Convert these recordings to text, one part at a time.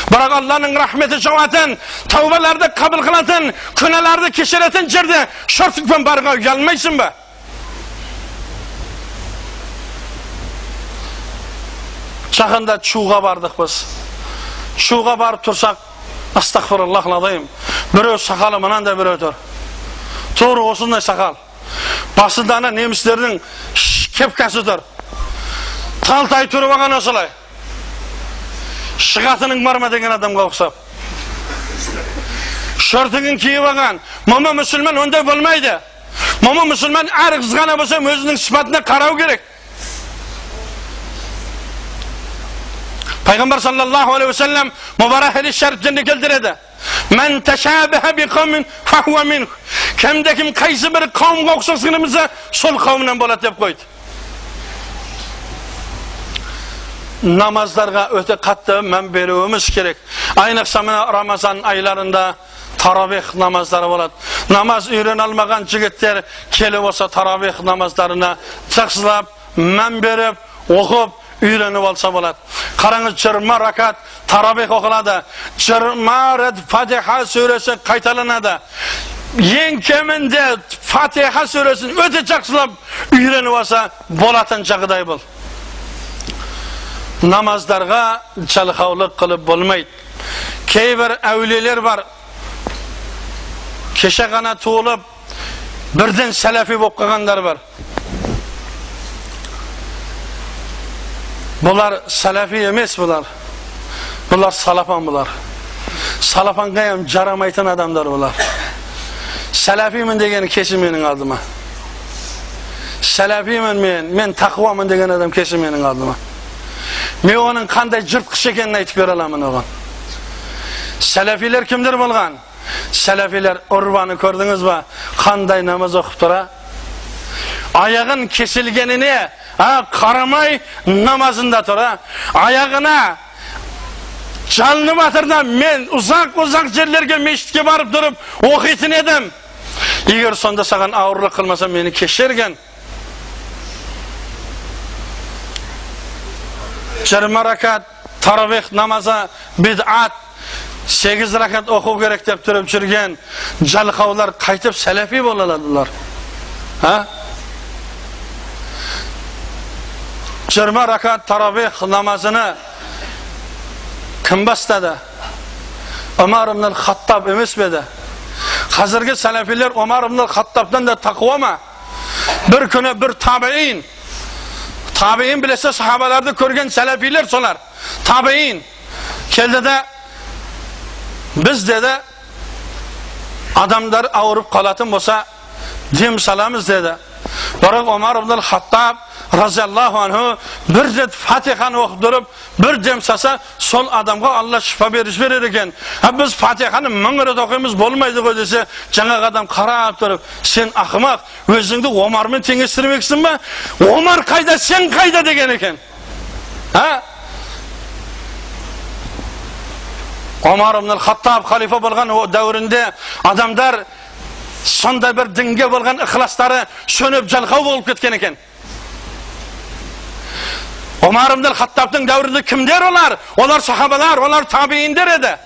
Бірақ Алланың рахметі жауатын, таубаларды қабыл қылатын, күнәларды кешіретін жерде шортикпен баруға ұялмайсың ба? Жақында Чуға бардық біз. Чуға барып тұрсақ, астағфируллах алазим, біреу сақалы мынандай, біреу тұр. Тура осындай сақал. Басында ана немістердің кепкасы тұр. Талтай тұрып алған осылай. Шығатының бар ма деген адамға ұқсап. Шортығын киіп алған. Мама мұсылман ондай болмайды. Мама мұсылман әр қыз ғана болса өзінің сипатына қарау керек. Пайғамбар саллаллаху алейхи уассалам мұбарак хадис шәріфтерінде келтіреді. Мән тәшәбәһә би қаумин фахуа минх. Кімде кім қайсы бір қауымға ұқсасқаны болса, сол қауымнан болады деп қойды. Намаздарға өте қатты мән беруіміз керек. Айнықса мына Рамазан айларында таравих намаздары болады. Намаз үйрене алмаған жігіттер келіп болса таравих намаздарына жақсылап мән беріп, оқып, үйреніп алса болады. Қараңыз, 20 ракат таравих оқылады. 20 рет Фатиха сүресі қайталанады. Ең кемінде Фатиха сүресін өте жақсылап үйреніп алса болатын жағдай бұл. Намаздарға жалқаулық қылып болмайды. Кейбір әулиелер бар, кеше ғана туылып, бірден сәләфи болып қалғандар бар. Бұлар сәләфи емес бұлар. Бұлар салафан бұлар. Салафанға ем жарамайтын адамдар бұлар. Сәләфимін деген кеші менің алдыма. Сәләфимін мен, мен тақуамын деген адам кеші менің алдыма. Мен оның қандай жыртқыш екенін айтып бере аламын оған. Сәләфилер кімдер болған? Сәләфилер Урваны көрдіңіз ба? Қандай намаз оқып тұра? Аяғын кесілгеніне қарамай намазында тұра. Аяғына жалынып жатыр да, мен ұзақ-ұзақ жерлерге мешітке барып тұрып оқитын едім. Егер сонда саған ауырлық қылмаса, мені кешірген. 20 ракат таравих намазы бид'ат, 8 ракат оқу керек деп тұрып жүрген жалқаулар қайтып сәләфи бола аладылар. 20 ракат таравих намазını кім бастады? Омар ибн Хаттаб емес пе еді? Қазіргі сәләфилер Омар ибн Хаттабтан да тақуа ма? Бір күні бір табиин, табиин білесе сахабаларды көрген сәләфилер солар. Табиин келді де, біз деді, адамдар ауырып қалатын болса, дем саламыз деді. Бірақ Омар ибн Хаттаб разиаллаху анху бір рет Фатиханы оқып тұрып, бір дем салса, сол адамға Алла шифа беріп берер екен. Біз Фатиханы 1000 рет оқимыз, болмайды ғой десе, жаңағы адам қарап тұрып, сен ақымақ, өзіңді Омармен теңестірмексің ба? Омар қайда, сен қайда деген екен. Омар ибн Хаттаб халифа болған дәуірінде адамдар сондай бір дінге болған ықыластары сөніп жалқау болып кеткен екен. Омар ибн Хаттабтың дәуірінде кімдер олар? Олар сахабалар, олар табииндер еді.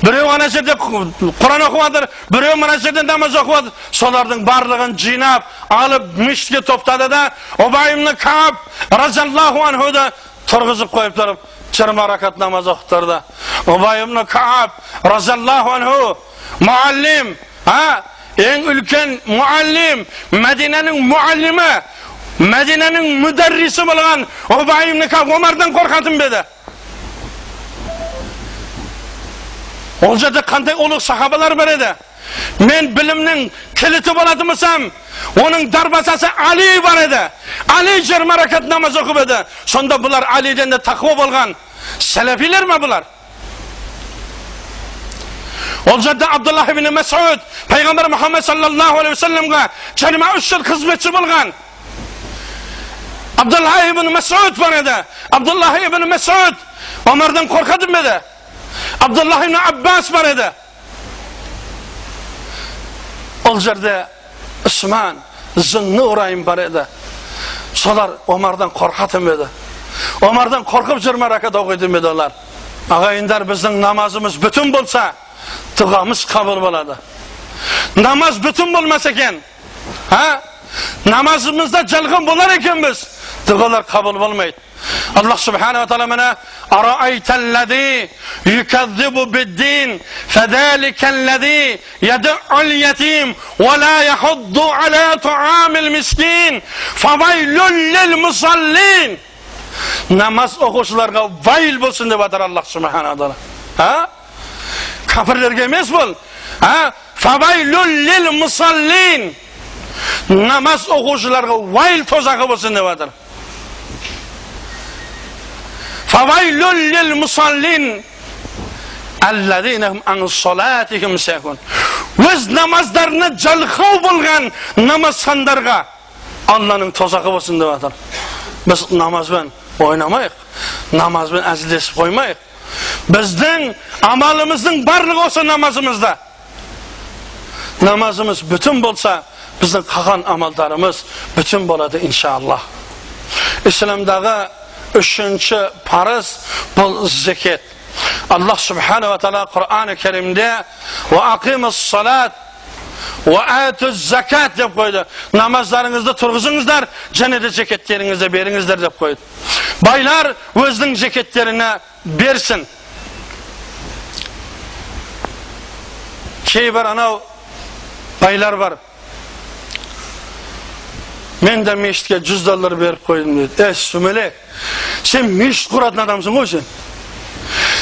Біреу ана жерде Құран оқып жатыр, біреу мына жерде намаз оқып жатыр. Солардың барлығын жинап, алып мешітке топтады да, Убай ибн Кааб разиаллаху анхуды тұрғызып қойып тұрып, 20 ракат намаз оқыттырды. Убай ибн Кааб разиаллаху анху muallim, ең үлкен muallim, Мәдиненің muallimi, Мәдиненің müderrisi болған Убай ибн Кааб Омардан қорқатын ба еді? Ол жерде қандай ұлық сахабалар бар еді? Мен білімнің кіліті болатын болсам, оның дарбазасы Али бар еді. Али 20 ракат намаз оқып еді. Сонда бұлар Алиден де тақуа болған сәләфилер ме бұлар? Ол жерде Абдуллах ибн Масуд пайғамбар Мұхаммед саллаллаху алейхи уассаламға 23 жыл қызметші болған Абдуллах ибн Масуд бар еді. Абдуллах ибн Масуд Омардан қорқатын ба еді? Абдуллах ибн Аббас бар еді. Ол жерде Усман Зуннурайн бар еді. Солар Омардан қорқатын ба еді? Омардан қорқып 20 ракат оқитын ба еді олар? Ағайындар, біздің намазымыз бүтін болса, дұғамыз қабыл болады. Намаз бүтін болмаса екен, намазымызда жалған болар екенбіз, дұғалар қабыл болмайды. Аллах субханала тағала міне: «Араайталлази юказзибу биддин, фазаликаллази ядъул ятим, ва ла яхудду ала туамил мискин, фавайлул лил мусаллин». Намаз оқушыларға вайл болсын деп жатыр Аллах субханала тағала. Кәпірлерге емес бұл. Фавайлул лил мусаллин. Намаз оқушыларға вайл тозағы болсын деп жатыр. Фавайлул лил мусаллин аллазина хум ан салатихим сахун. Өз намаздарына жалқау болған намазхандарға Алланың тозағы болсын деп жатыр. Біз намазбен ойнамайық, намазбен әзілдесіп қоймайық. Біздің амалымыздың барлығы осы намазымызда. Намазымыз бүтін болса, біздің қалған амалдарымыз бүтін болады иншаллах. Исламдағы үшінші парыз бұл зекет. Аллах субханала тағала Құран-ы Керимде «Ва ақимус салат, ва атуз закат» деп қойды. Намаздарыңызды тұрғызыңыздар, және де зекеттеріңізді беріңіздер деп қойды. Байлар өзінің зекеттеріне берсін. Кейбір анау байлар бар. Мен де мешітке $100 беріп қойдым дейді. Сүмелек, сен мешіт құратын адамсың ғой сен.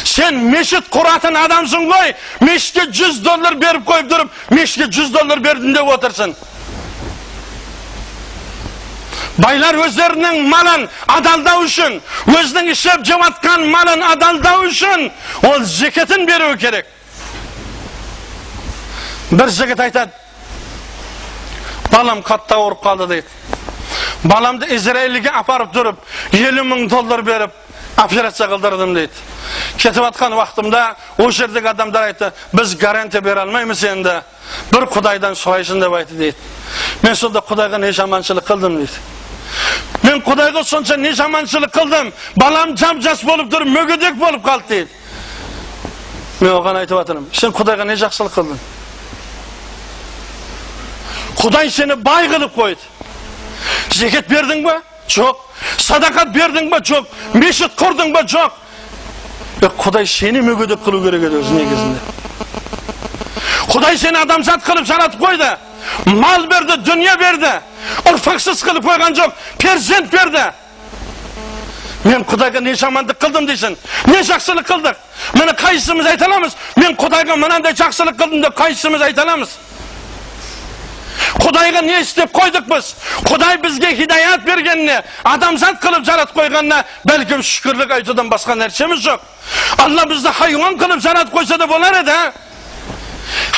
Сен мешіт құратын адамсың ғой. Мешітке $100 беріп қойып тұрып, мешітке $100 бердім деп отырсың. Байлар өздерінің малын адалдау үшін, өзінің ішіп жеп малын адалдау үшін ол зекетін беруі керек. Бір жігіт айтады, балам қатты ауырып қалды дейді. Баламды Израильге апарып тұрып, $50,000 беріп, операция қылдырдым дейді. Кетіп атқан уақытымда ол жердегі адамдар айтты, біз гарантия бере алмаймыз енді, бір Құдайдан сұрайсың деп айтты дейді. Мен сонда Құдайға не жаманшылық қылдым дейді. Мен Құдайға сонша не жаманшылық қылдым, балам жап-жас болып тұрып, мүгедек болып қалды дейді. Мен оған айтып жатырмын, сен Құдайға не жақсылық қылдың? Құдай сені бай қылып қойды. Зекет бердің бе? Жоқ. Садақат бердің бе? Жоқ. Мешіт құрдың ба? Жоқ. Құдай сені мүгедек қылу керек еді өзі негізінде. Құдай сені адамзат қылып жаратып қойды. Мал берді, дүние берді. Ұрпақсыз қылып қойған жоқ, перзент берді. Мен Құдайға не жамандық қылдым дейсің, не жақсылық қылдық. Міне қайсымыз айта аламыз? Мен Құдайға мынандай жақсылық қылдым деп қайсымыз айта аламыз? Құдайға не істеп қойдық біз? Құдай бізге хидаят бергеніне, адамзат қылып жаратып қойғанына бәлкім шүкірлік айтудан басқа нәрсеміз жоқ. Алла бізді хайуан қылып жаратып қойса да болар еді.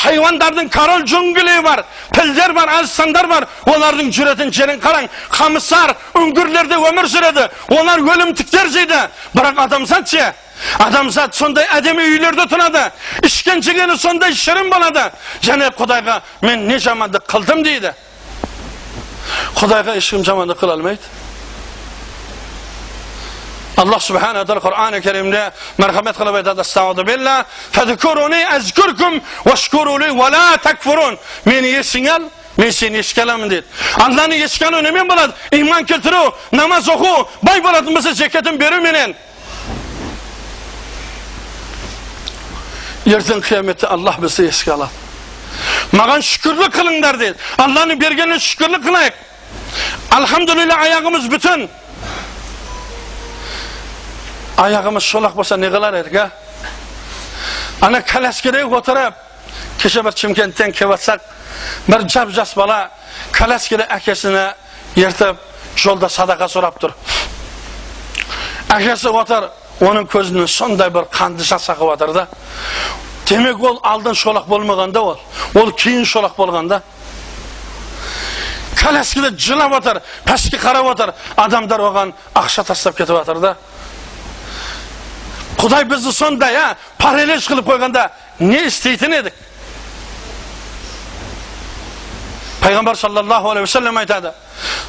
Хайуандардың король джунглей бар, пілдер бар, арыстандар бар. Олардың жүретін жерін қараң, қамысар, үңгірлерде өмір сүреді. Олар өлімтіктер жейді. Бірақ адамзат ше? Адамзат сондай әдемі үйлерде тұрады, ішкен жегені сондай шырын болады. Және Құдайға мен не жамандық қылдым дейді. Құдайға ешкім жамандық қыла алмайды. Аллах субхана тағала Құран-ы Керимде мәрхамет қылып айтады: Астағфиру билла, фазкуруни азкуркум вашкуру ли ва ла такфурун. Мені есіңе ал, мен сені еске аламын дейді. Алланы еске алу немен болады? Иман келтіру, намаз оқу, бай болатын болса зекетін беруменен. Ертең қияметте Аллах бізді еске алады. Маған шүкірлік қылыңдар дейді. Алланың бергеніне шүкірлік қылайық. Алхамдулилля, аяғымыз бүтін. Аяғымыз шолақ болса не қылар едік, а? Ана коляскеде отырып, кеше бір Шымкенттен келіп жатсақ, бір жап-жас бала коляскеде әкесіне ертіп жолда садақа сұрап тұр. Әкесі отыр, оның көзінен сондай бір қанды жас ағып жатыр да. Демек ол алдын шолақ болмағанда ол кейін шолақ болғанда. Коляскеде жылап отыр, пәске қарап отыр, адамдар оған ақша тастап кетіп жатыр да. Құдай бізді сондай, параллель қылып қойғанда не істейтін едік? Пайғамбар саллаллаху алейхи уассалам айтады: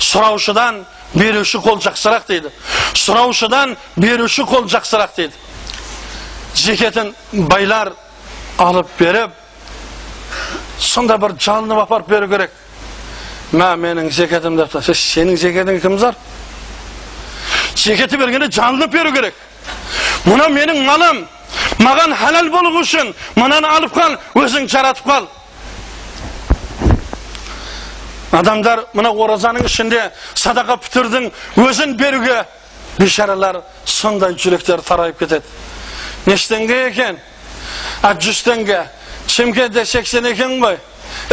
сұраушыдан беруші қол жақсырақ дейді. Сұраушыдан беруші қол жақсырақ дейді. Зекетін байлар алып беріп, сонда бір жалынып апарып беру керек. Мә, менің зекетім деп, сенің зекетің кім зар? Зекеті бергенде жалынып беру керек. Мына менің малым, маған халал болу үшін, мынаны алып қал, өзің жаратып қал. Адамдар мына оразаның ішінде садақа пүтірдің өзін беруге бейшаралар сондай жүректері тарайып кетеді. Неше теңге екен? А 100 теңге. Шымкентте 80 екен ғой.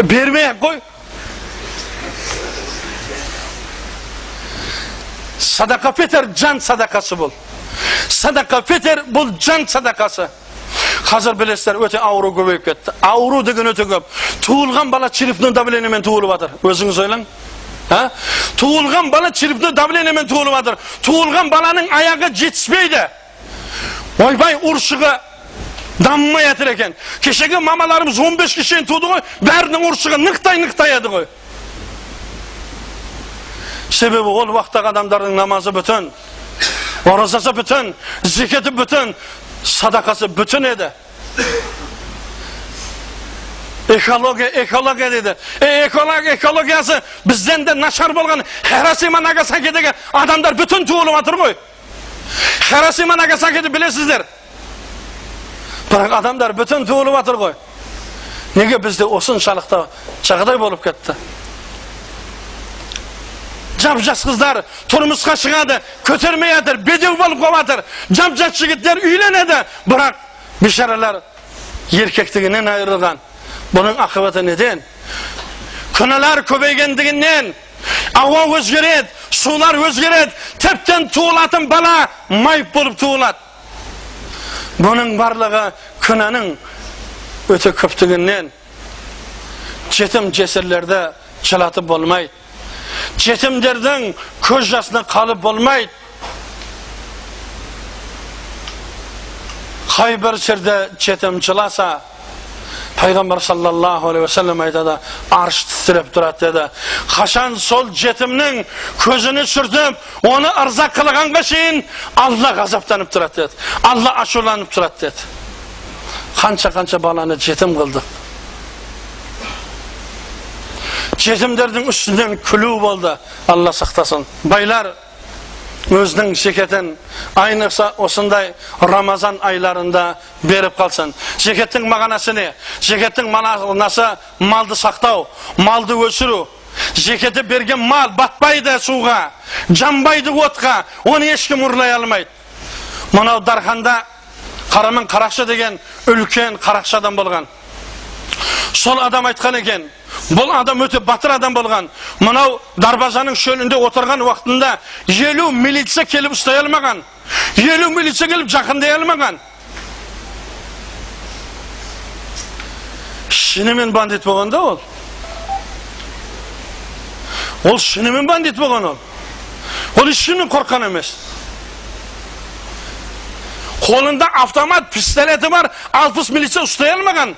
Бермей қой. Садақа пітір жан садақасы бұл. Садақа пітір бұл жан садақасы. Қазір білесіздер, өте ауру көбейіп кетті. Ауру деген өте көп. Туылған бала черепной давлениемен туылып жатыр. Өзіңіз ойлаң. Туылған бала черепной давлениемен туылып жатыр. Туылған баланың аяғы жетіспейді. Ойбай, ұршығы дамымай жатыр екен. Кешегі мамаларымыз 15 кешен туды ғой, бәрінің ұршығы нықтай-нықтай еді ғой. Себебі ол уақыттағы адамдардың намазы бүтін, оразасы бүтін, зекеті бүтін, садақасы бүтін еді. Экология, экология дейді. Экологиясы бізден де нашар болған Хиросима, Нагасакидегі адамдар бүтін туылып жатыр ғой. Хиросима, Нагасакиді білесіздер. Бірақ адамдар бүтін туылып жатыр ғой. Неге бізде осыншалықты жағдай болып кетті? Жап-жас қыздар тұрмысқа шығады, көтермей жатыр, бедеу болып қалып жатыр. Жап-жас жігіттер үйленеді, бірақ бейшаралар еркектігінен айырылған. Бұның ақыбеті неден? Күнәлар көбейгендігінен. Ауа өзгереді, сулар өзгереді, тіптен туылатын бала майып болып туылады. Бұның барлығы күнәнің өте көптігінен. Жетім жесірлерді жылатып болмайды. Жетімдердің көз жасына қалып болмайды. Қай бір жерде жетім жыласа, Пайғамбар саллаллаху алейхи уассалам айтады, арш тітіреп тұрады деді. Қашан сол жетімнің көзіні сүртіп, оны ырза қылғанға шейін Алла ғазаптанып тұрады деді. Алла ашуланып тұрады деді. Қанша-қанша баланы жетім қылдық. Жетімдердің үстінен күлу болды. Алла сақтасын. Байлар өзінің зекетін айнықса осындай Рамазан айларында беріп қалсын. Зекеттің мағынасы не? Зекеттің мағынасы малды сақтау, малды өсіру. Зекеті берген мал батпайды суға, жанбайды отқа, оны ешкім ұрлай алмайды. Мынау Дарханда Қараман Қарақшы деген үлкен қарақшы адам болған. Сол адам айтқан екен, бұл адам өте батыр адам болған. Мынау дарбазаның шөлінде отырған уақытында 50 милиция келіп ұстай алмаған. 50 милиция келіп жақындай алмаған. Шынымен бандит болған да ол. Ол шынымен бандит болған ол. Ол ешкімнен қорыққан емес. Қолында автомат, пистолеті бар, 60 милиция ұстай алмаған.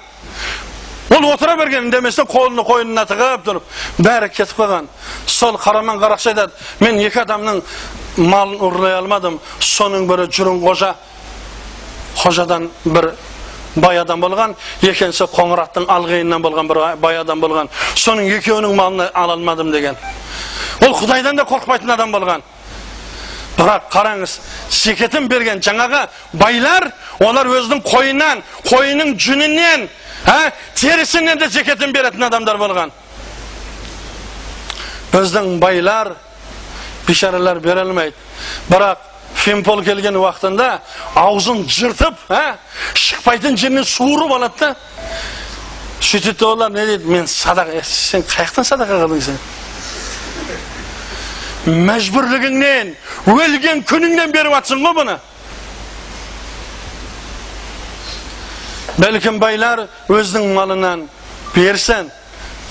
Ол отыра берген, үндеместен қолını қойнына тығып тұрып, бәрі кетіп қалған. Сол Қараман Қарақшы айтады, мен екі адамның малын ұрлай алмадым. Соның бірі Жүрін Қожа, Қожадан бір бай адам болған, екіншісі Қоңыраттың алғайынан болған бір бай адам болған. Соның екеуінің малын ала алмадым деген. Ол Құдайдан да қорықпайтын адам болған. Бірақ қараңыз, зекетін берген жаңағы байлар, олар өзінің қойынан, қойының жүнінен, терісінен де зекетін беретін адамдар болған. Біздің байлар, бейшаралар бере алмайды. Бірақ фемпол келген уақытында аузын жыртып, шықпайтын жерінен суырып алады да. Сөйтеді олар не дейді? Мен садақа, сен қаяқтан садақа қылдың сен? Мәжбүрлігіңнен, өлген күніңнен беріп атсың ғой бұны. Бәлкім байлар өзінің малынан берсін.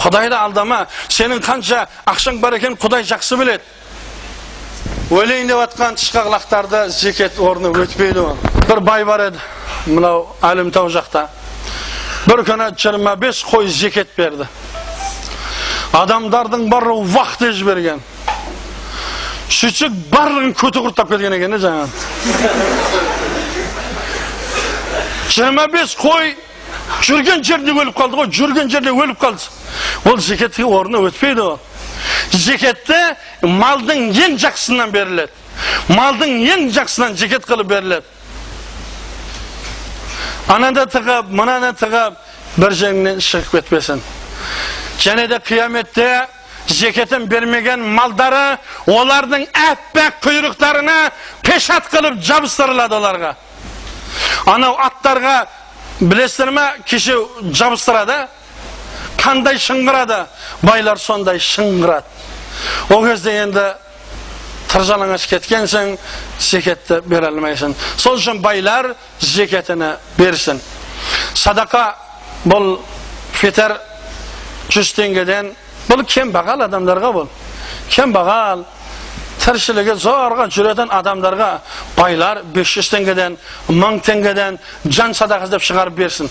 Құдайды алдама. Сенің қанша ақшаң бар екен, Құдай жақсы біледі. Өлейін деп атқан тышқақ лақтарды зекет орны өтпейді ол. Бір бай бар еді, мынау Әлімтау жақта. Бір күні 25 қой зекет берді. Адамдардың барлығы уақыт жіберген. Сөйтсек барлығын көті құрттап келген екен жаңағы. 25 қой жүрген жерінде өліп қалды ғой, жүрген жерде өліп қалды. Ол зекетке орны өтпейді ол. Зекетті малдың ең жақсысынан беріледі. Малдың ең жақсысынан зекет қылып беріледі. Ананы тығып, мынаны тығып, бір жерінен шығып кетпесін. Және де қияметте зекетін бермеген малдары олардың әппақ құйрықтарына пешат қылып жабыстырылады оларға. Анау аттарға білесіздер ме, кеше жабыстырады, қандай шыңғырады, байлар сондай шыңғырады. О кезде енді тыржалаңаш кеткенсің, зекетті бере алмайсың. Сол үшін байлар зекетіні берсін. Садақа бұл фитр 100 теңгеден, бұл кембағал адамдарға бұл. Кембағал, тіршілігі зорға жүретін адамдарға байлар 500 теңгеден, 1000 теңгеден жан садақасы деп шығарып берсін.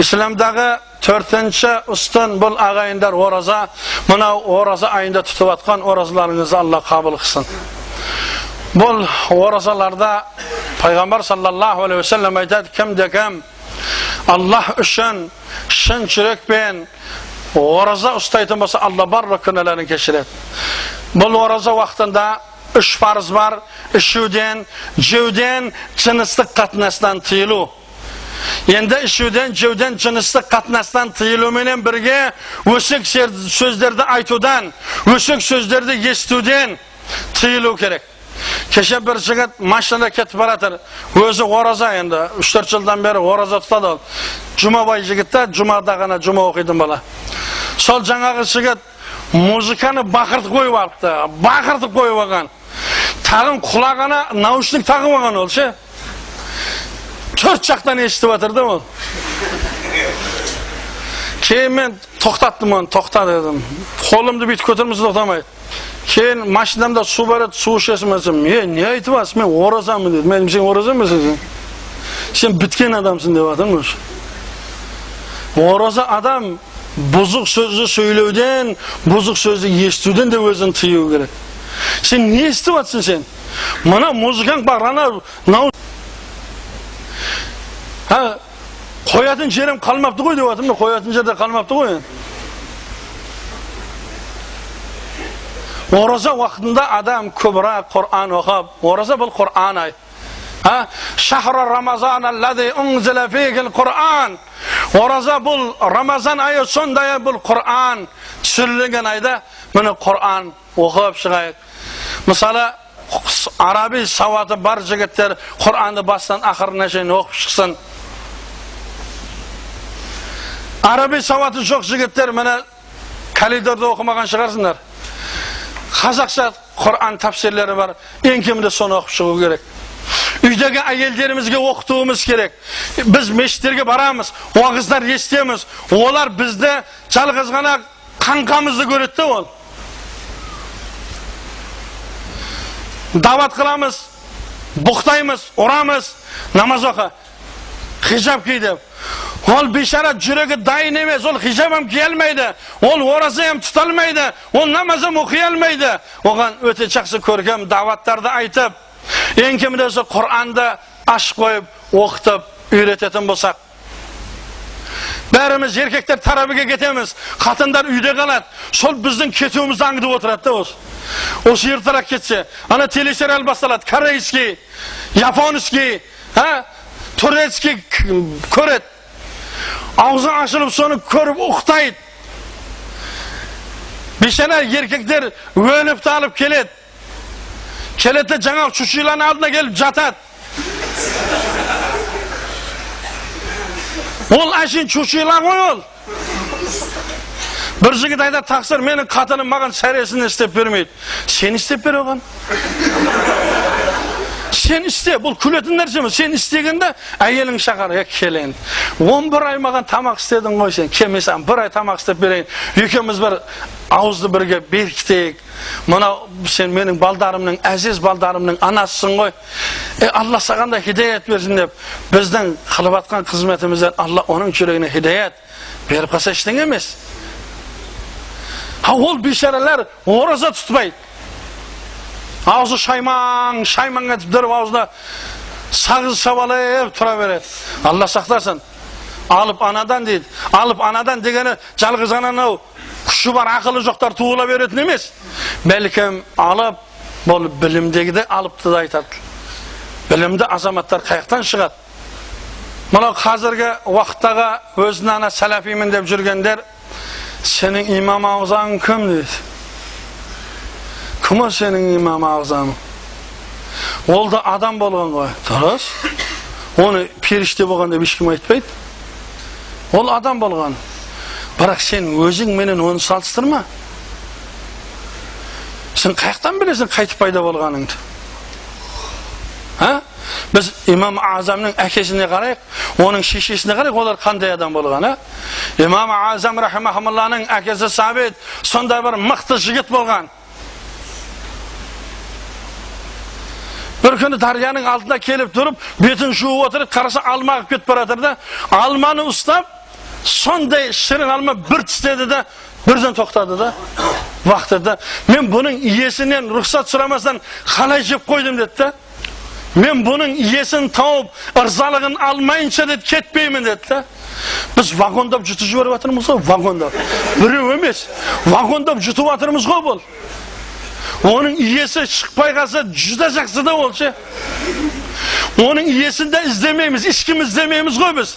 Исламдағы төртінші үстін бұл ағайындар ораза. Мынау ораза айында тұтып атқан оразаларыңызды Алла қабыл қылсын. Бұл оразаларда Пайғамбар саллаллаху алейхи уассалам айтады, кімде кім Аллах үшін шын жүрекпен ораза ұстайтын болса, Алла барлық күнәләрін кешіреді. Бұл ораза уақытында үш парыз бар: ішуден, жеуден, жыныстық қатынастан тыйылу. Енді ішуден, жеуден, жыныстық қатынастан тыйылуменен бірге өсек сөздерді айтудан, өсек сөздерді естуден тыйылу керек. Кеше бір жігіт машинада кетіп баратыр. Өзі ораза енді 3-4 жылдан бері ораза тұтады ол. Жұмабай жігіт та, жұмада ғана жұма оқитын бала. Сол жаңағы жігіт музыканы бақыртып қойып алыпты. Бақыртып қойып алған. Тағын құлағына наушник тағып алған ол ше. Төрт жақтан естіп жатыр да ол. Кейін мен тоқтаттым оны, тоқта дедім. Қолымды бүйтіп көтермесе тоқтамайды. Кейін машинамда су бар еді, су ішесің десем, не айтып жатсың, мен оразамын деді. Мен сен ораза емессің, сен біткен адамсың деп жатырмын уже. Ораза адам бұзық сөзді сөйлеуден, бұзық сөзді естуден де өзін тыю керек. Сен не естіп жатсың сен? Мына музыкаң бар, ана қоятын жерім қалмапты ғой деп жатырмын, қоятын жерде қалмапты ғой. Ораза уақытында адам көбірек Құран оқып, ораза бұл Құран ай. Шахру Рамазан аллази унзила фихил Құран. Ораза бұл Рамазан айы, сондай бұл Құран түсірілген айда міне Құран оқып шығайық. Мысалы, араби сауаты бар жігіттер Құранды бастан ақырына шейін оқып шықсын. Араби сауаты жоқ жігіттер міне коридорда оқымаған шығарсыңдар. Қазақша Құран тәпсірлері бар, ең кемінде соны оқып шығу керек. Үйдегі әйелдерімізге оқытуымыз керек. Біз мешіттерге барамыз, уағыздар естеміз. Олар бізді жалғыз ғана қаңқамызды көреді де ол. Дават қыламыз, бұқтаймыз, ұрамыз, намаз оқы, хижаб ки деп. Ол бейшара жүрегі дайын емес, ол хижаб кие алмайды, ол ораза hem тұта алмайды, ол намаз оқи алмайды. Оған өте жақсы көркем даваттарды айтып, ең кемінде осы Құранды ашып қойып, оқытып, үйрететін болсақ. Бәріміз еркектер тарабиге кетеміз, қатындар үйде қалады. Сол біздің кетуімізді аңдып отырады да осы. Осы ертерек кетсе, ана телесериал басталады, корейский, японский, турецкий көреді. Аузы ашылып соны көріп ұқтайды. Бейшара еркектер өліп талып келеді. Келеді жаңағы чучиланың алдына келіп жатады. Ол әшейін чучила ғой ол. Бір жігіт айтады, тақсыр, менің қатыным маған сәресін істеп бермейді. Сен істеп бер оған. Сен істе, бұл күлетін нәрсе емес. Сен істегенде әйелің шақыр, кел енді. 11 ай маған тамақ істедің ғой сен. Кел, мен саған бір ай тамақ істеп берейін. Екеуміз бір ауызды бірге бекітейік. Мынау сен менің балдарымның, әзиз балдарымның анасысың ғой. Алла саған да хидаят берсін деп, біздің қылып атқан қызметімізден Алла оның жүрегіне хидаят беріп қалса ештеңе емес. Ол бейшаралар ораза тұтпайды. Аузы шаймаң, шаймаң етіп тұрып аузына Сағыз шабалап тұра береді. Алла сақтасын. Алып анадан дейді. Алып анадан дегені жалғыз анау күші бар, ақылы жоқтар туыла беретін емес. Бәлкім алып, бұл білімдегі де алыпты да айтады. Білімді азаматтар қаяқтан шығады? Мынау қазіргі уақыттағы өзін ана сәләфимін деп жүргендер, сенің имам ағзаң кім дейді? Кім ол сенің имам ағзаң? Ол да адам болған ғой. Дұрыс. Оны періште болған деп ешкім айтпайды. Ол адам болған. Бірақ сен өзің менен оны салыстырма. Сен қаяқтан білесің қайтып пайда болғаныңды? А? Біз имам Азамның әкесіне қарайық, оның шешесіне қарайық, олар қандай адам болған, а? Имам Азам рахимахумалланың әкесі Сабит сондай бір мықты жігіт болған. Бір күні дарияның алдына келіп тұрып, бетін жуып отырып, қараса алма ағып кетіп бара жатыр да, алманы ұстап, сондай шырын алма бір тістеді да, бірден тоқтады да, уақытта. Мен бұның иесінен рұқсат сұрамастан қалай жеп қойдым деді да. Мен бұның иесін тауып, ырзалығын алмайынша деді, кетпеймін деді да. Біз вагондап жұтып жіберіп жатырмыз ғой, вагондап. Біреу емес, вагондап жұтып жатырмыз ғой бұл. Оның иесі шықпай қалса жүдә жақсы да ол ше. Оның иесін де іздемейміз, ешкім іздемейміз ғой біз.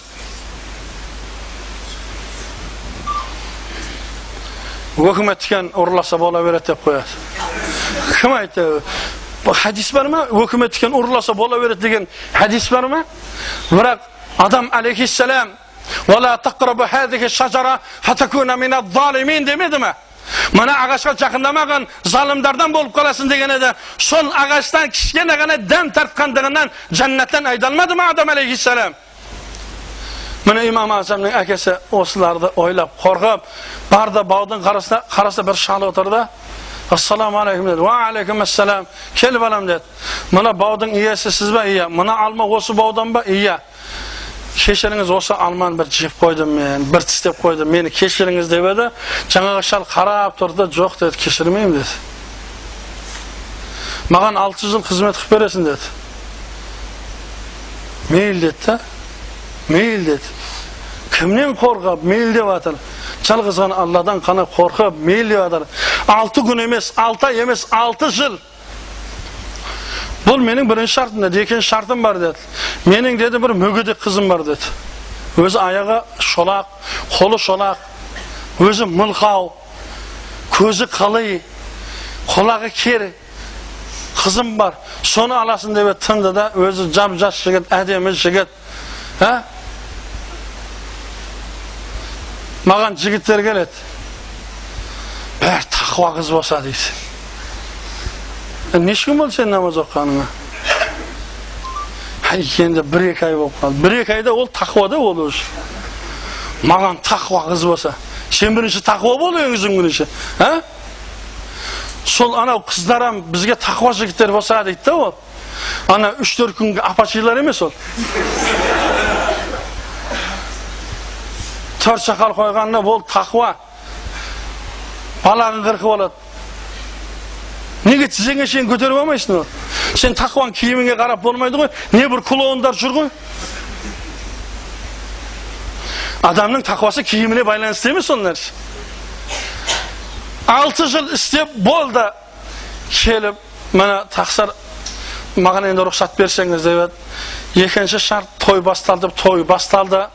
Өкіметтікен ұрласа бола береді деп қояды. Кім айтты? Хадис бар ма? Өкіметтікен ұрласа бола береді деген хадис бар ма? Бірақ Адам алейхиссалам «Уала тақрабу хадихи шажара фатакуна миназ-залимин» демеді ме? Мына ағашқа жақындамаған залымдардан болып қаласың деген еді. Сол ағаштан кішкене ғана дәм тартқандығынан жәннаттан айдалмады ма Адам алейхиссалам? Міне имам Азамның әкесі осыларды ойлап, қорқып, барды баудың қараса бір шал отырды. Ассаламу алейкум деді. Уа алейкум ассалам. Кел балам деді. Мына баудың иесі сіз ба? Иә. Мына алма осы баудан ба? Иә. Кешіріңіз, осы алманы бір жеп қойдым мен, бір тістеп қойдым, мені кешіріңіз деп еді. Жаңағы шал қарап тұрды, жоқ деді, кешірмеймін деді. Маған 6 жыл қызмет қылып бересің деді. Мейлі деді да, мейлі деді. Кімнен қорқып, мейлі деп жатыр. Жалғыз ғана Алладан қана қорқып, мейлі деп жатыр. 6 күн емес, 6 ай емес, 6 жыл. Бұл менің бірінші шартым деді, екінші шартым бар деді. Менің деді бір мүгедек қызым бар деді. Өзі аяғы шолақ, қолы шолақ, өзі мылқау, көзі қалай, құлағы кер қызым бар. Соны аласың деп тынды да, өзі жап-жас жігіт, әдемі жігіт. А? Маған жігіттер келеді. Бәрі тақуа қыз болса дейді. Неше күн болды сен намаз оқығаныңа? Енді 1-2 ай болып қалды. 1-2 айда ол тақуада ол уже. Маған тақуа қыз болса. Сен бірінші тақуа бол өзің бірінші. А? Сол анау қыздарам бізге тақуа жігіттер болса дейді да ол. Ана 3-4 күнгі апашилар емес ол. 4 сақал қойғанына ол тақуа. Балағын қырқып алады. Неге тізеңе шейін көтеріп алмайсың ол? Сен тақуаң киіміңе қарап болмайды ғой. Не бір клоундар жүр ғой. Адамның тақуасы киіміне байланысты емес ол нәрсе. 6 жыл істеп болды. Келіп, мына тақсыр, маған енді рұқсат берсеңіз деп еді. Екінші шарт, той басталды, той басталды.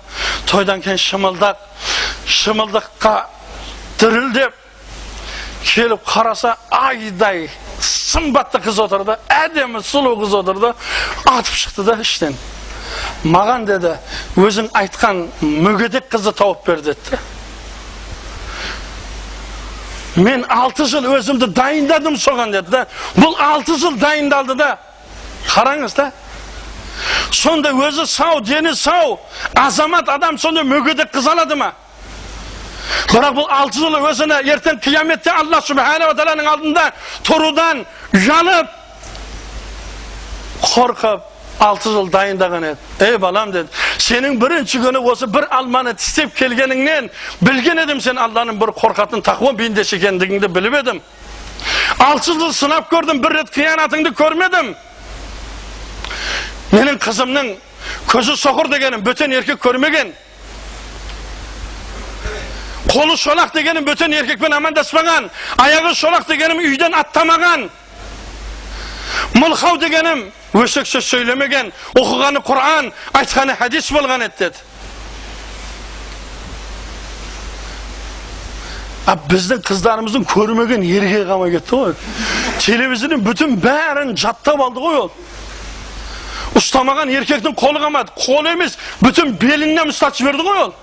Тойдан кейін шымылдақ, шымылдыққа дірілдеп келіп қараса, айдай сымбатты қыз отырды, әдемі сұлу қыз отырды, атып шықты да іштен. Маған деді, өзің айтқан мүгедек қызды тауып бер деді. Мен 6 жыл өзімді дайындадым соған деді да. Бұл 6 жыл дайындалды да. Қараңыз да. Сонда өзі сау, дені сау, азамат адам сонда мүгедек қыз алады ма? Бірақ бұл 6 жыл өзіне ертең қияметте Алла Субханала Тағаланың алдында тұрудан ұялып, қорқып 6 жыл дайындаған еді. Ей балам деді, сенің бірінші күні осы бір алманы тістеп келгеніңнен білген едім, сен Алланың бір қорқатын тақуа бендесі екендігіңді біліп едім. 6 жыл сынап көрдім, бір рет қиянатыңды көрмедім. Менің қызымның көзі соқыр дегенім бөтен еркек көрмеген. Қолы шолақ дегенім бөтен еркекпен амандаспаған. Аяғы шолақ дегенім үйден аттамаған. Мылқау дегенім өсек сөз сөйлемеген. Оқығаны Құран, айтқаны хадис болған еді деді. А біздің қыздарымыздың көрмеген еркегі қалмай кетті ғой. Телевизордың бүтін бәрін жаттап алды ғой ол. Ұстамаған еркектің қолы қалмады. Қолы емес, бүтін белінен ұстатып жіберді ғой ол.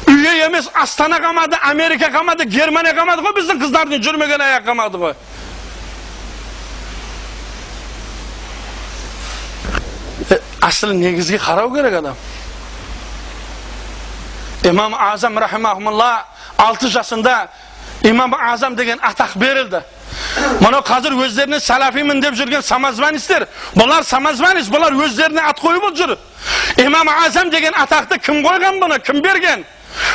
Үйе емес, Астана қалмады, Америка қалмады, Германия қалмады ғой, біздің қыздардың жүрмеген аяқ қалмады ғой. Асыл негізге қарау керек адам. Имам Азам рахимахумулла 6 жасында Имам Азам деген атақ берілді. Мұны қазір өздеріне салафимін деп жүрген самозванецтер, бұлар самозванец, бұлар өздеріне ат қойып жүр. Имам Азам деген атақты кім қойған бұны, кім берген?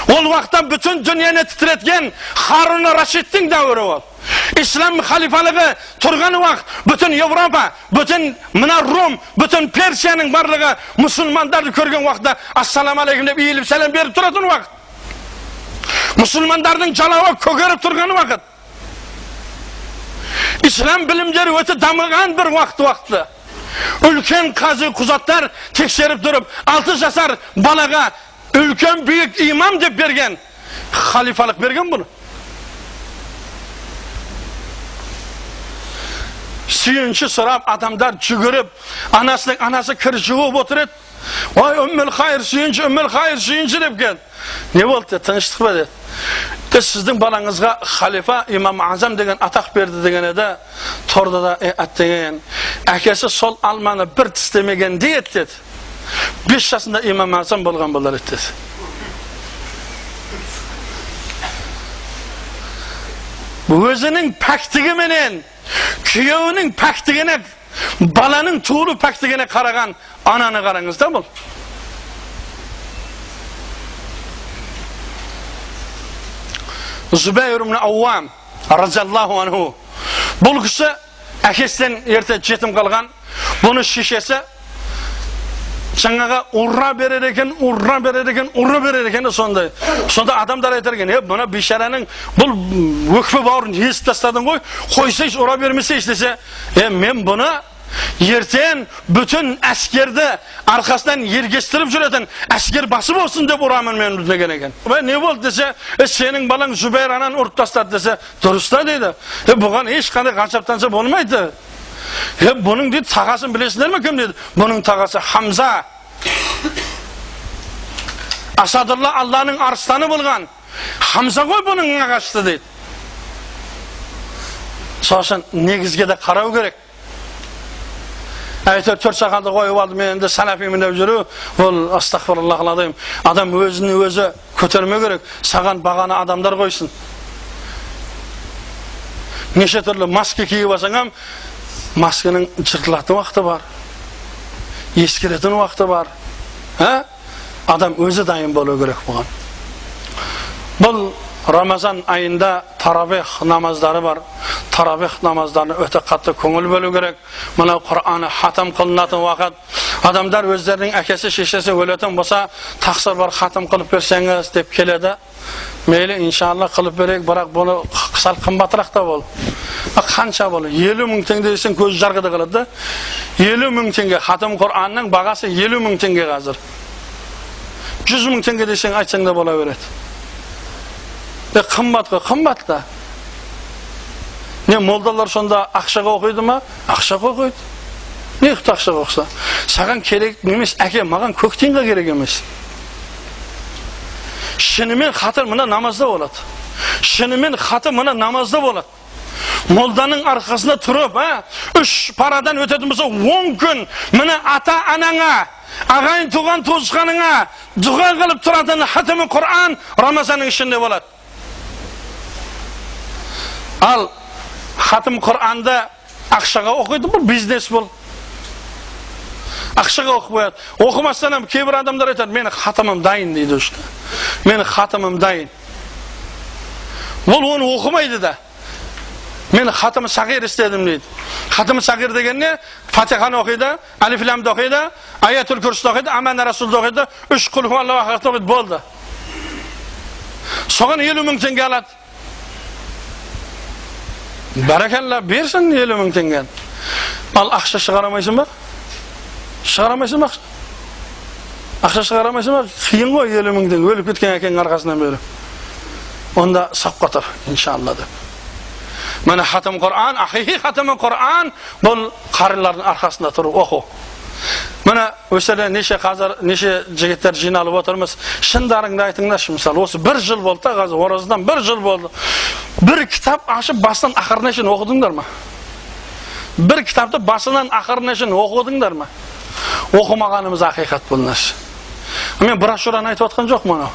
Ол уақытта бүтін дүниені тітіреткен Харун Рашидтің дәуірі ол. Ислам халифалығы тұрған уақыт, бүтін Европа, бүтін мына Рум, бүтін Персияның барлығы мұсылмандарды көрген уақытта ассаламу алейкум деп иіліп сәлем беріп тұратын уақыт. Мұсылмандардың жалауы көгеріп тұрған уақыт. Ислам білімдері өте дамыған бір уақыт-уақытты. Үлкен қазы құзаттар тексеріп тұрып, 6 жасар балаға үлкен büyük imam деп берген, халифалық берген бұны. Сүйінші сұрап, адамдар жүгіріп, анасының анасы кір жуып отыр еді. Ой, үмміл хайыр сүйінші, үмміл хайыр сүйінші деп келді. Не болды деді, тыныштық па деді. Сіздің балаңызға халифа Имам Азам деген атақ берді деген еді. Торда да аттеген. Әкесі сол алманы бір тістемеген еді деді. 5 жасында Имам Азам болған болар еді деді. Өзінің пәктігіменен, күйеуінің пәктігіне, баланың туылу пәктігіне қараған ананы қараңыз да бұл. Зубайр ибн Аввам разиаллаху анху. Бұл кісі әкесінен ерте жетім қалған. Бұны шешесі жаңаға ұра берер екен, ұра берер екен, ұра берер екен сондай. Сонда адамдар айтар екен, бұны бейшараның бұл өкпе бауырын есіп тастадың ғой, қойсайшы, ұра бермесейші десе, мен бұны ертең бүтін әскерді арқасынан ергестіріп жүретін әскер басы болсын деп ұрамын мен деген екен. Не болды десе, сенің балаң Зубайр ананы ұрып тастады десе, дұрыс та дейді. Бұған ешқандай ғажаптанса болмайды. Бұның дейді тағасын білесіңдер ме кім дейді? Бұның тағасы Хамза. Асадулла Алланың арыстаны болған. Хамза ғой бұның ағасы дейді. Сосын негізге де қарау керек. Әйтеуір төрт сақалды қойып алды, мен енді салафимін деп жүру, ол астағфируллахил азим. Адам өзін өзі көтермеу керек. Саған бағаны адамдар қойсын. Неше түрлі маска киіп алсаң, масканың жыртылатын уақыты бар, ескіретін уақыты бар. Адам өзі дайын болу керек бұған. Бұл Рамазан айында таравих намаздары бар. Таравих намаздарына өте қатты көңіл бөлу керек. Мына Құраны хатым қылынатын уақыт. Адамдар өздерінің әкесі, шешесі өлетін болса, тақсыр бар хатым қылып берсеңіз деп келеді. Мейлі иншалла қылып берейік, бірақ бұны сәл қымбатырақ та бол. Қанша бол? 50 мың теңге десең көзі жарқыда қалады да. 50 мың теңге хатым Құранның бағасы 50 мың теңге қазір. 100 мың теңге десең айтсаң да бола береді. Қымбат қой, қымбат та. Не молдалар сонда ақшаға оқиды ма? Ақшаға оқиды. Не қылып ақшаға оқыса? Саған керек емес, әке, маған көк тиынға керек емес. Шынымен хатыр мына намазда болады. Шынымен хатыр мына намазда болады. Молданың арқасында тұрып, 3 парадан өтетін болса, 10 күн мына ата-анаңа, ағайын туған туысқаныңа дұға қылып тұратын хатымы Құран Рамазанның ішінде болады. Ал хатым Құранды ақшаға оқиды, бұл бизнес бұл. Ақшаға оқып қояды. Оқымастан кейбір адамдар айтады, менің хатымым дайын дейді. Менің хатымым дайын. Ол оны оқымайды да. Мен хатым сағир істедім дейді. Хатым сағир деген не? Фатиханы оқиды, Алиф Ламды оқиды, Аятул Күрсті оқиды, Аман Расулды оқиды, 3 құл хуаллаху ахад оқиды, болды. Соған 50 мың теңге алады. Бәрекелла, берсін 50 мың теңгені. Ал ақша шығара алмайсың ба? Шығара алмайсың ба ақша? Ақша шығара алмайсың ба? Қиын ғой 50 мың теңге, өліп кеткен әкенің арқасынан бері. Онда саққа тұр, иншалла деп. Міне хатым Құран, ақиқи хатымы Құран, бұл қарилардың арқасында тұрып оқу. Міне өсерде неше қазір, неше жігіттер жиналып отырмыз. Шындарыңды айтыңдаршы, мысалы, осы бір жыл болды да, қазір оразадан бір жыл болды. Бір кітап ашып басынан ақырына шейін оқыдыңдар ма? Бір кітапты басынан ақырына шейін оқыдыңдар ма? Оқымағанымыз ақиқат бұл нәрсе. Мен брошюраны айтып отқан жоқпын анау.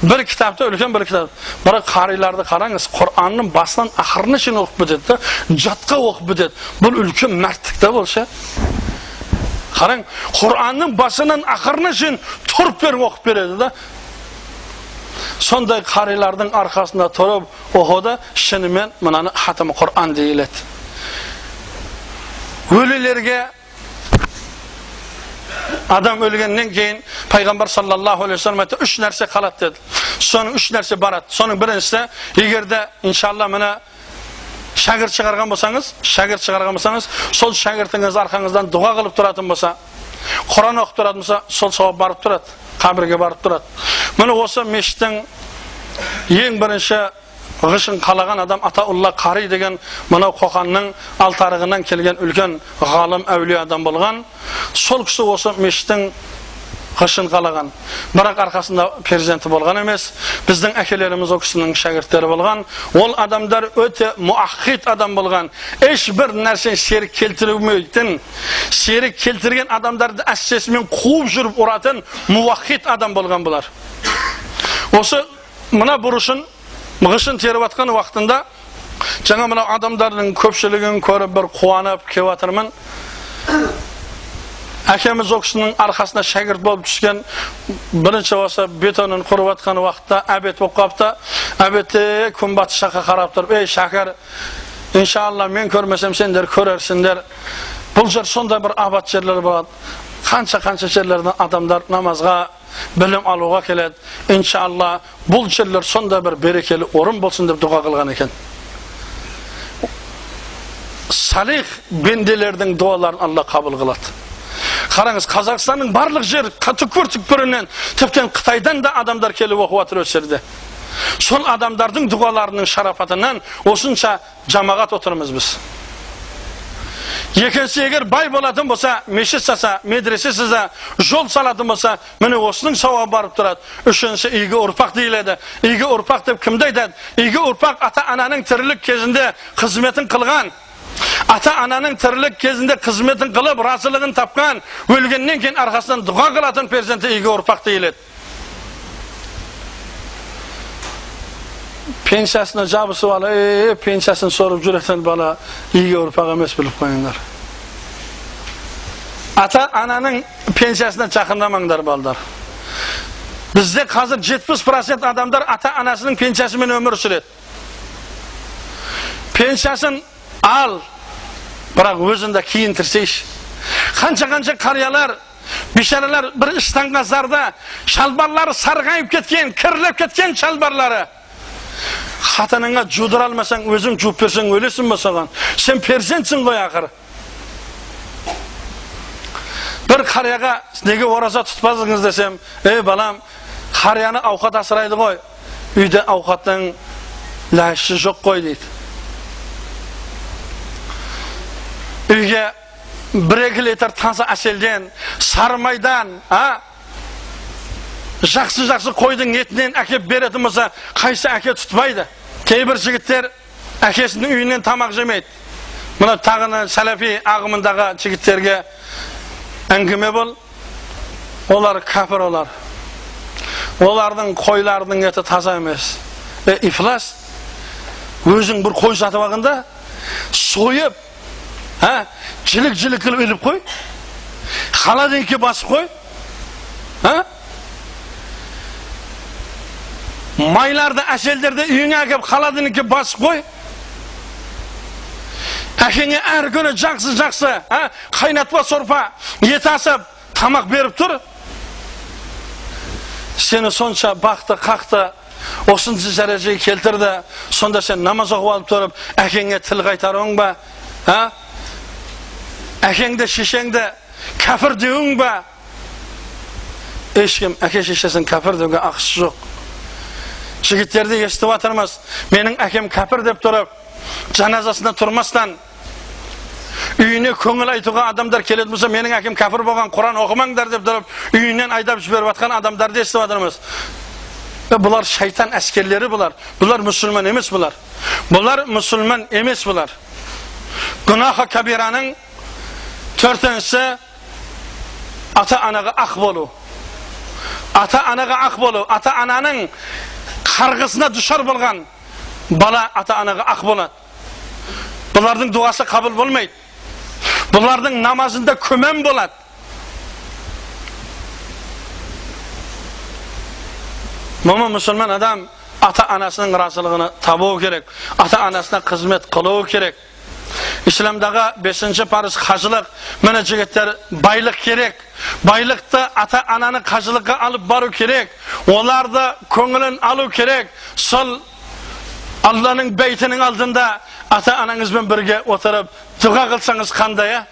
Бір кітапты, үлкен бір кітап. Бірақ қариларды қараңыз, Құранның басынан ақырына шейін оқып бітеді, жатқа оқып бітеді. Бұл үлкен мәрттік та болса. Қараң, Құранның басынан ақырына шейін тұрып беріп оқып береді да. Сондай қарилардың арқасында тұрып оқыды, шынымен мынаны хатым Құран дейіледі. Өлілерге адам өлгеннен кейін пайғамбар саллаллаху алейхи вассалам айтты, үш нәрсе қалады деді. Соның үш нәрсе барады. Соның біріншісі, егер де иншалла міне шәкірт шығарған болсаңыз, шәкірт шығарған болсаңыз, сол шәкіртіңіз арқаңыздан дұға қылып тұратын болса, Құран оқып тұратын болса, сол сауап барып тұрады, қабірге барып тұрады. Міне осы мешіттің ең бірінші ғышын қалаған адам Атаулла Қари деген мынау Қоқанның алтарығынан келген үлкен ғалым, әулие адам болған. Сол кісі осы мешіттің ғышын қалаған. Бірақ арқасында перзенті болған емес. Біздің әкелеріміз ол кісінің шәкірттері болған. Ол адамдар өте муаххид адам болған. Ешбір нәрсені серік келтірмейтін, серік келтірген адамдарды әссесімен қуып жүріп ұратын муаххид адам болған бұлар. Осы мына бұрышын ғышын теріп атқан уақытында жаңа мына адамдардың көпшілігін көріп бір қуанып келіп жатырмын. Әкеміз ол кісінің арқасына шәкірт болып түскен, бірінші осы бетонын құрып атқан уақытта әбет болып қалыпты. Әбетте күнбатыс жаққа қарап тұрып, ей шәкір, иншалла мен көрмесем сендер көрерсіңдер. Бұл жер сондай бір абат жерлер болады. Қанша-қанша жерлерден адамдар намазға, білім алуға келеді. Иншалла бұл жерлер сондай бір берекелі орын болсын деп дұға қылған екен. Салих бенделердің дуаларын Алла қабыл қылады. Қараңыз, Қазақстанның барлық жер түкпір-түкпірінен, тіптен Қытайдан да адамдар келіп оқып жатыр осы жерде. Сол адамдардың дұғаларының шарапатынан осынша жамағат отырмыз біз. Екінші, егер бай болатын болса, мешіт салса, медресе салса, жол салатын болса, міне осының сауабы барып тұрады. Үшінші, игі ұрпақ дейіледі. Игі ұрпақ деп кімді айтады? Игі ұрпақ ата-ананың тірілік кезінде қызметін қылған, ата-ананың тірілік кезінде қызметін қылып, разылығын тапқан, өлгеннен кейін арқасынан дұға қылатын перзенті игі ұрпақ дейіледі. Пенсиясына жабысып алып, пенсиясын сорып жүретін бала игі ұрпақ емес, біліп қойыңдар. Ата-ананың пенсиясына жақындамаңдар, балдар. Бізде қазір 70% адамдар ата-анасының пенсиясымен өмір сүреді. Пенсиясын ал, бірақ өзінде киінтірсейші. Қанша-қанша қариялар, бишаралар бір іштанға зарда, шалбарлары сарғайып кеткен, кірлеп кеткен шалбарлары. Қатыныңа жудыра алмасаң, өзің жуып берсең, өлесің бе соған? Сен перзентсің ғой ақыры. Бір қарияға неге ораза тұтпадыңыз десем, ей балам, қарияны ауқат асырайды ғой, үйде ауқаттың ләші жоқ қой дейді. Үйге 1-2 литр таза әселден, сары майдан, жақсы-жақсы қойдың етінен әкеп беретін болса, қайсы әке тұтпайды? Кейбір жігіттер әкесінің үйінен тамақ жемейді. Мына тағыны сәләфи ағымындағы жігіттерге әңгіме бол. Олар кәпір олар. Олардың қойларының еті таза емес. Ифлас, өзің бір қой сатып алғанда, сойып, жілік-жілік қылып іліп қой, холодильникке басып қой, майларды, әселдерді үйіңе әкеп холодильникке басып қой. Әкеңе әр күні жақсы-жақсы, қайнатпа сорпа, ет асып, тамақ беріп тұр. Сені сонша бақты, қақты, осыншы дәрежеге келтірді. Сонда сен намаз оқып алып тұрып, әкеңе тіл қайтаруың ба? Әкеңді, шешеңді кәпір деуің ба? Ешкім әке шешесін кәпір деуге ақысы жоқ. Жігіттерді естіп жатырмыз. Менің әкем кәпір деп тұрып, жаназасында тұрмастан үйіне көңіл айтуға адамдар келетін болса, менің әкем кәпір болған, Құран оқымаңдар деп тұрып, үйінен айдап жіберіп жатқан адамдарды естіп жатырмыз. Бұлар шайтан әскерлері бұлар. Бұлар мұсылман емес бұлар. Бұлар мұсылман емес бұлар. Гүнахы кабираның төртіншісі ата-анаға ақ болу. Ата-анаға ақ болу. Ата-ананың қарғысына душар болған бала ата-анаға ақ болады. Бұлардың дұғасы қабыл болмайды. Бұлардың намазында күмән болады. Момын мұсылман адам ата-анасының разылығını табу керек. Ата-анасына қызмет қылу керек. Исламдағы 5-ші парыз қажылық. Міне жігіттер, байлық керек. Байлықты ата-ананы қажылыққа алып бару керек. Оларды көңілін алу керек. Сол Алланың бейтінің алдында ата-анаңызбен бірге отырып дұға қылсаңыз қандай?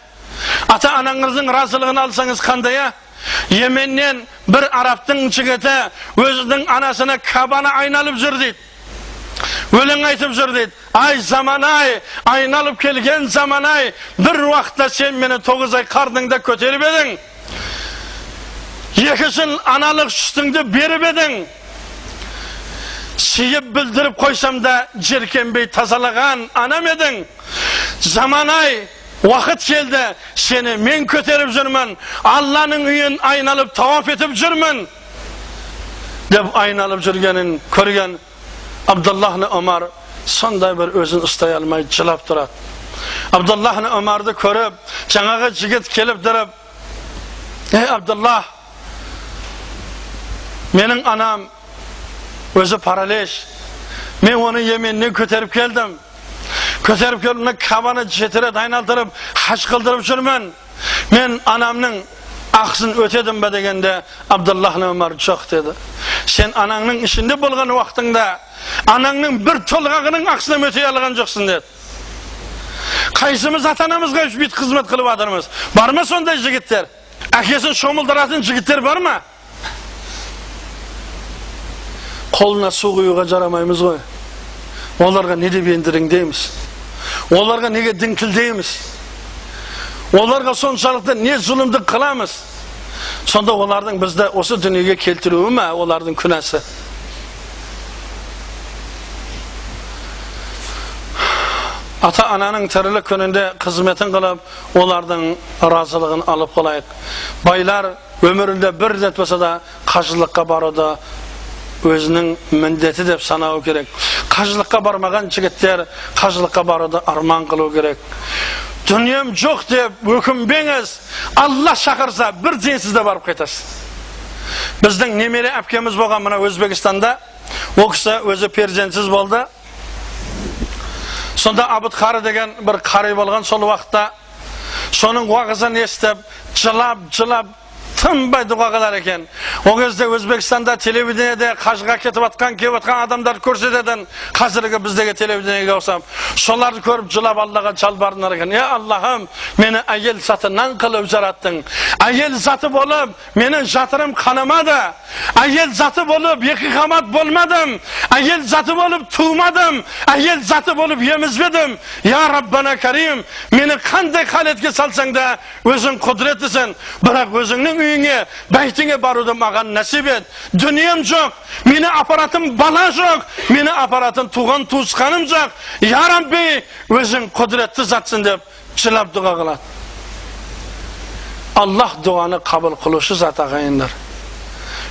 Ата-анаңыздың разылығын алсаңыз қандай? Йеменнен бір арабтың жігіті өзінің анасына Кабаны айналып жүр дейді. Өлең айтып жүр дейді. Ай заман ай, айналып келген заман ай, бір уақытта сен мені 9 ай қарныңда көтеріп едің. 2 жыл аналық сүтіңді беріп едің. Сиіп білдіріп қойсам да жеркенбей тазалаған анам едің. Заман ай, уақыт келді, сені мен көтеріп жүрмін, Алланың үйін айналып тауап етіп жүрмін деп айналып жүргенін көрген Абдуллахны Омар сондай бір өзін ұстай алмай жылап тұрады. Абдуллахны Омарды көріп, жаңағы жігіт келіп тұрып, ей Абдуллах, менің анам өзі паралеш, мен оны Йеменнен көтеріп келдім. Көтеріп келдім, Кабаны 7 рет айналдырып, хаж қылдырып жүрмін. Мен анамның ақысын өтедім бе дегенде, Абдуллахны Омар жоқ деді. Сен анаңның ішінде болған уақытыңда анаңның бір толғағының ақысын өтей алған жоқсың деді. Қайсымыз ата-анамызға бүйтіп қызмет қылып жатырмыз? Бар ма сондай жігіттер? Әкесін шомылдыратын жігіттер бар ма? Қолына су құюға жарамаймыз ғой. Оларға не деп ендіріңдейміз? Оларға неге діңкілдейміз? Оларға соншалықты не зұлымдық қыламыз? Сонда олардың бізді осы дүниеге келтіруі ме олардың күнәсі? Ата-ананың тірілік күнінде қызметін қылып, олардың разылығын алып қалайық. Байлар өмірінде бір рет болса да қажылыққа баруды өзінің міндеті деп санау керек. Қажылыққа бармаған жігіттер қажылыққа баруды арман қылу керек. Дүнием жоқ деп өкінбеңіз, Алла шақырса бір денсіз де барып қайтасыз. Біздің немере әпкеміз болған мына Өзбекстанда, ол кісі өзі перзентсіз болды. Сонда Абыт Қары деген бір қари болған сол уақытта, соның уағызын естіп, жылап-жылап тынбай дұға қылар екен. О кезде Өзбекстанда телевидениеде қажыға кетіп атқан, келіп атқан адамдар көрсететін, қазіргі біздегі телевидениеге ұқсап. Соларды көріп жылап Аллаға жалбарынар екен. Е Аллахым, мені әйел затынан қылып жараттың. Әйел заты болып, менің жатырым қанамады. Әйел заты болып, екі қамат болмадым. Әйел заты болып тумадым. Әйел заты болып емізбедім. Я Раббана Карим, мені қандай халетке салсаң да өзің құдіреттісің. Бірақ өзіңнің үйіңе, бәйтіңе баруды маған нәсіп ет. Дүнием жоқ, мені апаратын бала жоқ, мені апаратын туған туысқаным жоқ. Я Рабби, өзің құдіретті затсың деп жылап дұға қылады. Аллах дұғаны қабыл қылушы зат, ағайындар.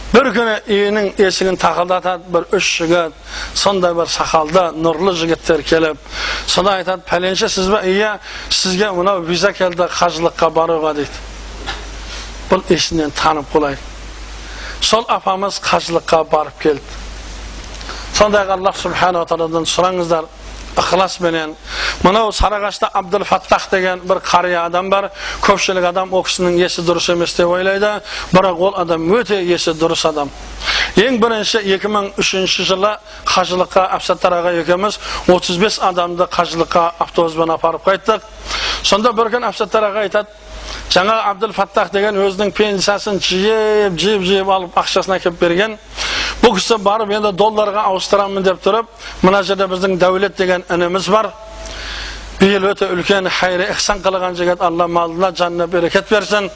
Бір күні үйінің есігін тақылдатады бір 3 жігіт, сондай бір сақалды, нұрлы жігіттер келіп, сонда айтады, пәленше сіз бе? Иә, сізге мынау виза келді қажылыққа баруға дейді. Бұл есінен танып қолайық. Сол апамыз қажылыққа барып келді. Сондай Аллах субханала тағаладан сұраңыздар, ықыласпенен. Мынау Сарыағашта Абдул-Фаттах деген бір қария адам бар. Көпшілік адам ол кісінің есі дұрыс емес деп ойлайды, бірақ ол адам өте есі дұрыс адам. Ең бірінші 2003 жылы қажылыққа Әбсаттар аға екеуміз 35 адамды қажылыққа автобуспен апарып қайттық. Сонда бір күн Әбсаттар аға айтады, жаңа Абдул-Фаттах деген өзінің пенсиясын жиып, жиып, жиып алып ақшасын әкеліп берген. Бұл кісі барып енді долларға ауыстырамын деп тұрып, мына жерде біздің Дәулет деген ініміз бар. Биыл өте үлкен хайыр ихсан қылған жігіт, Алла малына жанына берекет берсін.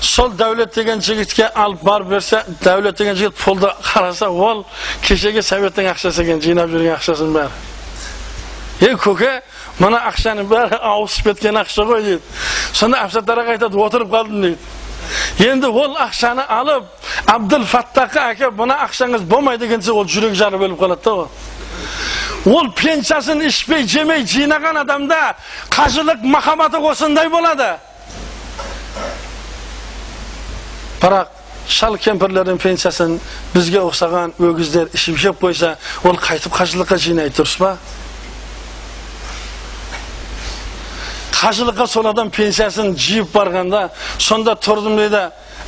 Сол Дәулет деген жігітке алып барып берсе, Дәулет деген жігіт пұлды қараса, ол кешегі советтің ақшасы екен, жинап жүрген ақшасының бәрі. Ей көке, мына ақшаның бәрі ауысып кеткен ақша ғой дейді. Сонда Әбсаттар аға айтады, отырып қалдым дейді. Енді ол ақшаны алып Абдул-Фаттахқа әкеліп, мына ақшаңыз болмайды деген ол жүрек жарып өліп қалады да ол. Ол пенсиясын ішпей, жемей жинаған адамда қажылық махаббаты осындай болады. Бірақ шал кемпірлердің пенсиясын бізге ұқсаған өгіздер ішіп жеп қойса, ол қайтып қажылыққа жинайды, дұрыс па? Қажылыққа сол адам пенсиясын жиып барғанда, сонда тұрдым дейді,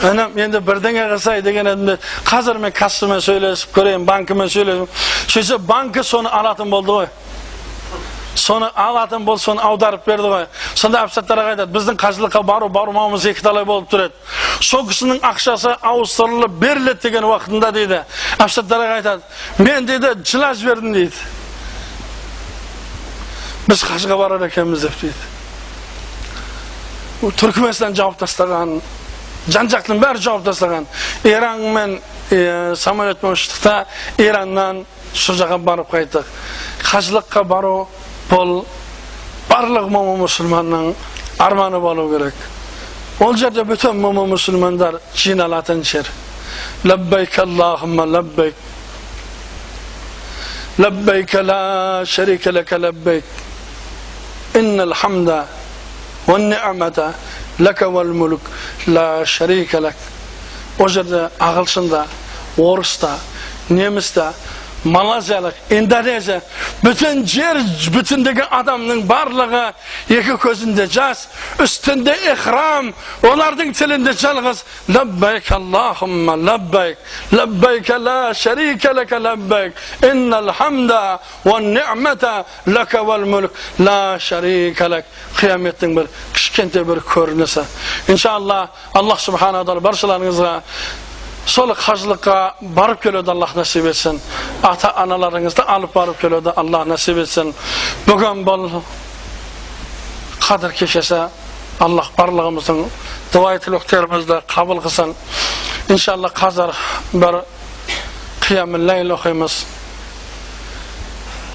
інім, енді бірдеңе қылсай деген едім, қазір мен кассамен сөйлесіп көрейін, банкімен сөйлесіп. Сөйтсе банкі соны алатын болды ғой. Соны алатын болды, соны аударып берді ғой. Сонда Әбсаттар аға айтады, біздің қажылыққа бару бармауымыз екі талай болып тұр еді. Сол кісінің ақшасы ауыстырылып беріледі деген уақытында дейді. Әбсаттар аға айтады, мен дейді жылап жібердім дейді. Біз қажыға барар екенбіз деп дейді. Түркіменстан жауып тастаған, жан-жақтың бәрі жауып тастаған. Иранмен самолетпен ұштық та, Ираннан сол жаққа барып қайттық. Қажылыққа бару бұл барлық момын мұсылманның арманы болу керек. Ол жерде бүтін момын мұсылмандар жиналатын жер. Лаббайк Аллахумма лаббайк. Лаббайк ла шарика лака лаббайк. Иннал хамда وَالنِّعْمَةَ لَكَ وَالْمُلُكُ لَا شَرِيكَ لَكَ. O жерде ағылшында, орыста, немісте, малайзиялық, Индонезия, бүтін жер бүтіндегі адамның барлығы екі көзінде жас, үстінде ихрам, олардың тілінде жалғыз лаббайк Аллахумма лаббайк, лаббайк ла шарика лака лаббайк, иннал хамда уан-ни'мата лака вал-мулк ла шарика лак. Қияметтің бір кішкентай бір көрінісі. Иншалла, Аллах субхана тағала баршаларыңызға сол қажылыққа барып келуді Аллах нәсіп етсін. Ата-аналарыңызды алып барып келуді Аллах нәсіп етсін. Бүгін бұл Қадір кешесі, Аллах барлығымыздың дуа тілектерімізді қабыл қылсын. Иншалла қазір бір қиямул лайл оқимыз.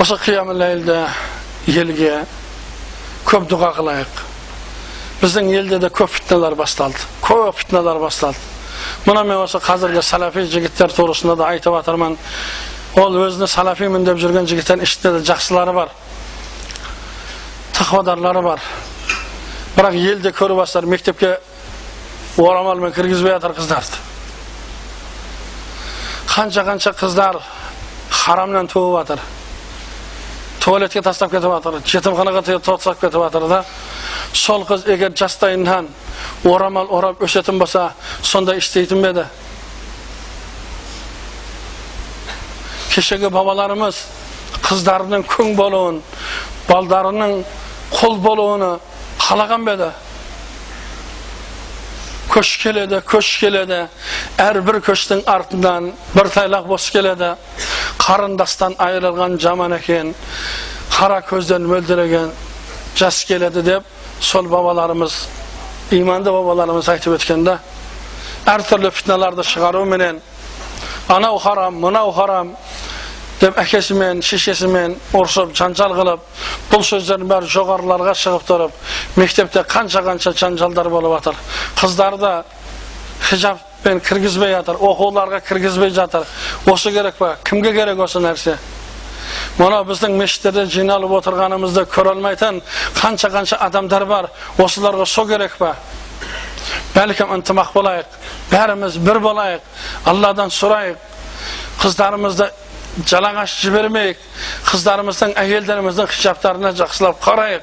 Осы қиямул лайлда елге көп дұға қылайық. Біздің елде де көп фитналар басталды. Көп фитналар басталды. Мына мен осы қазіргі салафи жігіттер турасында да айтып жатырмын. Ол өзіне салафимін деп жүрген жігіттердің ішінде де жақсылары бар, тақуадарлары бар. Бірақ елде көріп жатсыздар, мектепке орамалмен кіргізбей жатыр қыздарды. Қанша-қанша қыздар харамнан туып жатыр. Туалетке тастап кетіп жатыр, жетімханаға тастап кетіп жатыр да. Сол қыз егер жастайынан орамал орап өсетін болса, сонда істейтін бе еді? Кешегі бабаларымыз қыздарының күң болуын, балдарының құл болуын қалаған ба еді? Көш келеді, көш келеді. Әрбір көштің артынан бір тайлақ бос келеді. Қарындастан айырылған жаман екен, қара көзден мөлдіреген жас келеді деп сол бабаларымыз, иманды бабаларымыз айтып өткенде, әртүрлі фитналарды шығаруменен анау харам, мынау харам деп әкесімен, шешесімен ұрсып, жанжал қылып, бұл сөздердің бәрі жоғарыларға шығып тұрып, мектепте қанша-қанша жанжалдар болып жатыр. Қыздарды хижабпен кіргізбей жатыр, оқуларға кіргізбей жатыр. Осы керек па? Кімге керек осы нәрсе? Мына біздің мешіттерде жиналып отырғанымызды көре алмайтын қанша-қанша адамдар бар. Осыларға со керек па? Бәлкім ынтымақ болайық, бәріміз бір болайық, Алладан сұрайық. Қыздарымызды Жалаңаш жібермейік, қыздарымыздың, әйелдеріміздің хижабтарына жақсылап қарайық.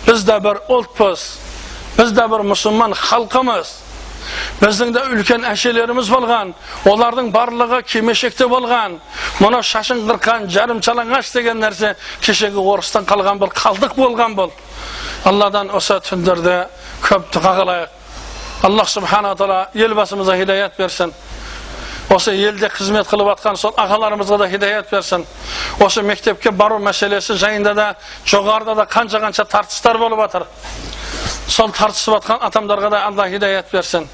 Біз де бір ұлтпыз, біз де бір мұсылман халқымыз. Біздің де үлкен әшелеріміз болған, олардың барлығы кимешекте болған. Мұны шашын қырқан, жарым жалаңаш деген нәрсе кешегі орыстан қалған бір қалдық болған бұл. Алладан осы түндерде көп дұға қылайық. Аллах субхана тағала елбасымызға хидаят берсін. Осы елде қызмет қылып атқан сол ағаларымызға да хидаят берсін. Осы мектепке бару мәселесі жайында да жоғарыда да қанша-қанша тартыстар болып жатыр. Сол тартысып атқан адамдарға да Алла хидаят берсін.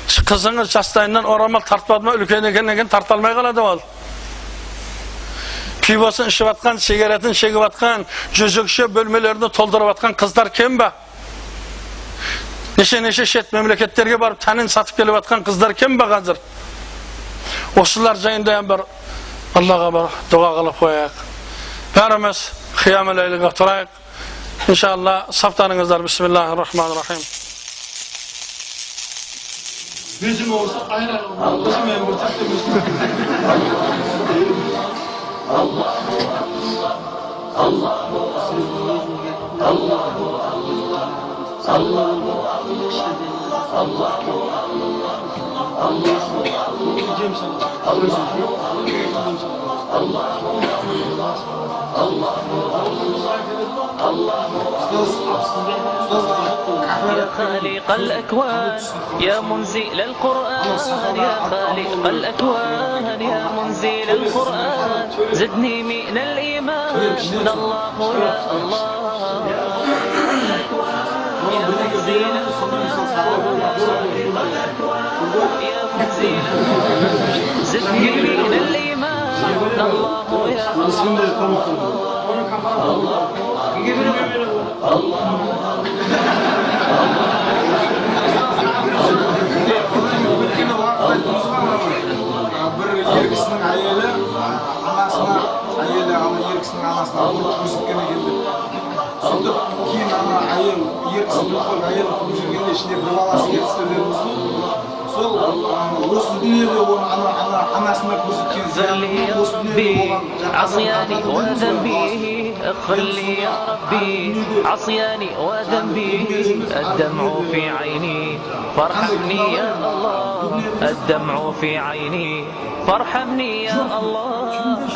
Қызыңыз жастайынан орамал тартпады ма, үлкен екеннен кейін тарта алмай қалады ол. Пивосын ішіп атқан, сигаретін шегіп атқан, жезөкше бөлмелерini толтырып атқан қыздар кем бе? Неше-неше шет мемлекеттерге барып тәнін сатып келіп атқан қыздар кем бе қазір? Осылар жайында бір Аллаға бір дұға қылып қояйық. Бәріміз қиямул ләйлге тұрайық. İnşallah saftanınızlar. Bismillahirrahmanirrahim. Bizim olsa ayran olmaz. Bizim emir taktığımız. Allah Allah Allah Allah Allah يا خالق الأكوان يا منزل القرآن، يا خالق الأكوان يا منزل القرآن، زدني من الإيمان الله يا الله. يا منزل يا منزل زدني من الإيمان الله يا الله. Bir ер кісінің әйелі анасына, әйелі ана ер кісінің анасына ұрып көрсеткен екен деп. Сөйтіп кейін ана әйел ер кісі біліп қойып әйелін қуып жүргенде ішінде бір баласы кетіпті дедіңіз ғой. Сол осы дүниеде оның анасына көрсеткен зияны осы дүниеде болған عصياني وذنبي اغفر لي يا ربي، عصياني وذنبي الدمع في عيني فارحمني يا الله، الدمع في عيني فارحمني يا الله،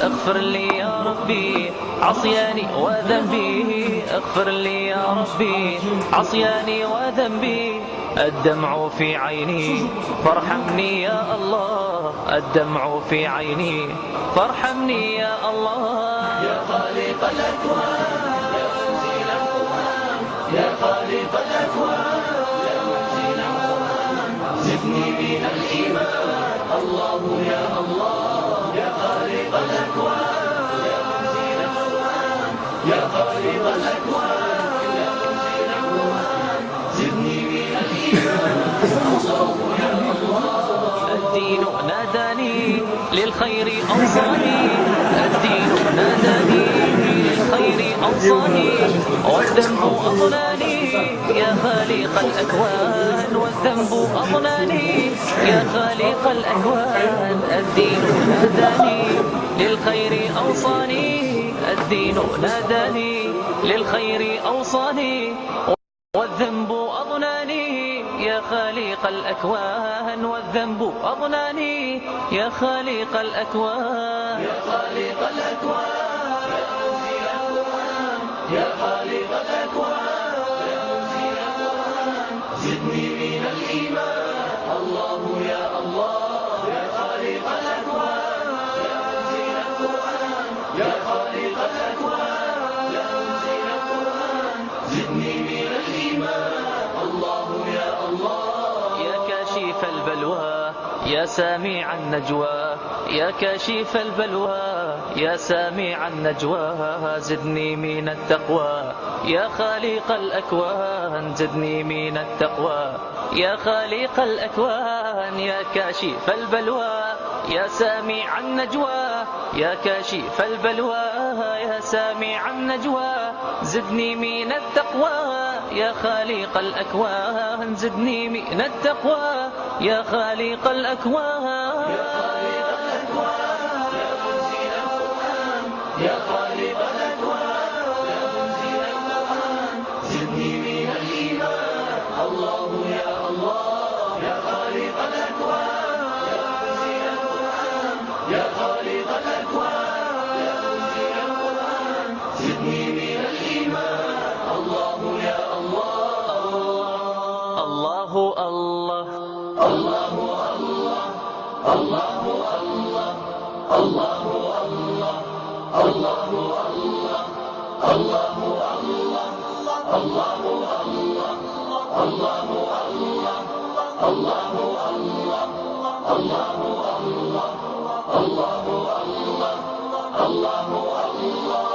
اغفر لي يا ربي عصياني وذنبي، اغفر لي يا ربي عصياني وذنبي الدمع في عيني فارحمني يا الله، الدمع في عيني فارحمني يا الله. يا خالق الأكوان يا منزل القرآن، يا خالق الأكوان يا منزل القرآن، زدني من الإيمان الله يا الله. يا خالق الأكوان يا منزل القرآن، يا خالق الأكوان يا منزل القرآن، زدني من الإيمان الله يا الله. الدين ناداني للخير أوصاني، الدين ناداني للخير أوصاني، والذنب أضناني يا خالق الأكوان، والذنب أضناني يا خالق الأكوان، الدين ناداني للخير أوصاني، الدين ناداني للخير أوصاني، والذنب أضناني يا خالق الأكوان، والذنب أضناني يا خالق الأكوان. يا خالق الأكوان يا منزل القرآن، يا خالق الأكوان يا منزل القرآن، زدني من الإيمان الله يا الله. يا خالق الأكوان يا منزل القرآن، يا خالق الأكوان يا منزل القرآن، زدني من الإيمان الله يا الله. يا كاشف البلوى يا سامع النجوى، يا كاشف البلوى يا سامع النجوى، زدني من التقوى يا خالق الأكوان، زدني من التقوى يا خالق الأكوان، يا كاشف البلوى يا سامع النجوى، يا كاشف البلوى يا سامع النجوى، زدني من التقوى يا خالق الأكوان، زدني من التقوى يا خالق الأكوان. يا خالق الأكوان يا منزل الله يا الله يا خالق الأكوان يا منزل القرآن يا خالق الأكوان يا منزل القرآن زدني من الإيمان الله يا الله الله الله الله الله الله الله الله الله الله الله الله الله الله الله الله.